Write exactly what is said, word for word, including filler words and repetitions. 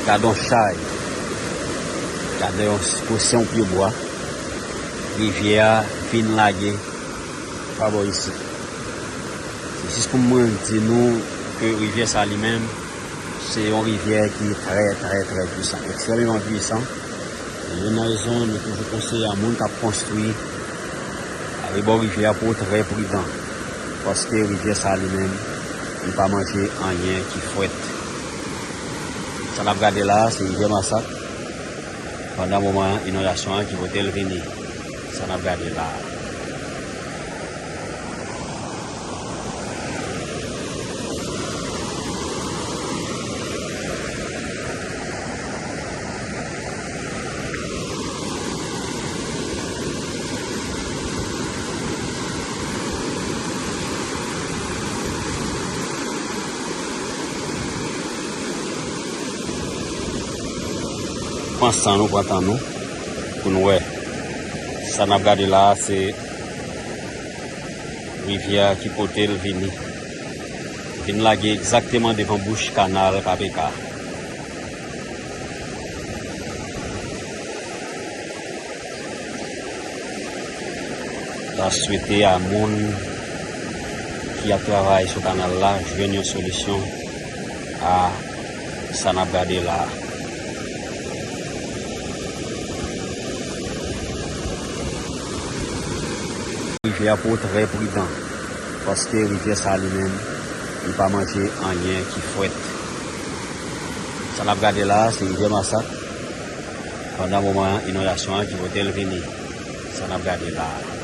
Gade yon chay. Gade yon, posyon pyebwa. Rivyè a vin lage pa bò isit. Se jis pou mwen di nou ke rivyè sa li menm, se yon rivyè ki trè, trè, trè pwisan, ekstrèmeman pwisan. E youn nan rezon nou toujou konseye a moun k ap konstwi arebò rivyè a pou w trè pridan, paske rivyè sa li menm, li pa manje anyen ki frèt. Sa n ap gade la a, se rivyè Masak. Pandan moman inondasyon an ki pote l vini. Sa n ap gade la a. Pran san nou, pran tan nou pou nou wè. Sa n ap gade la a, se rivyè a ki pote l vini. Vin lage egzakteman devan bouch kanal K P K. N ap swete a moun ki ap travay sou kanal la jwenn yon solisyon a sa n ap gade la a. Rivyè a pou w trè pridan, paske rivyè sa li menm, li pa manje anyen ki frèt. Sa n ap gade la a, se rivyè Masak. Pandan moman inondasyon an ki pote l vini. Sa n ap gade la a.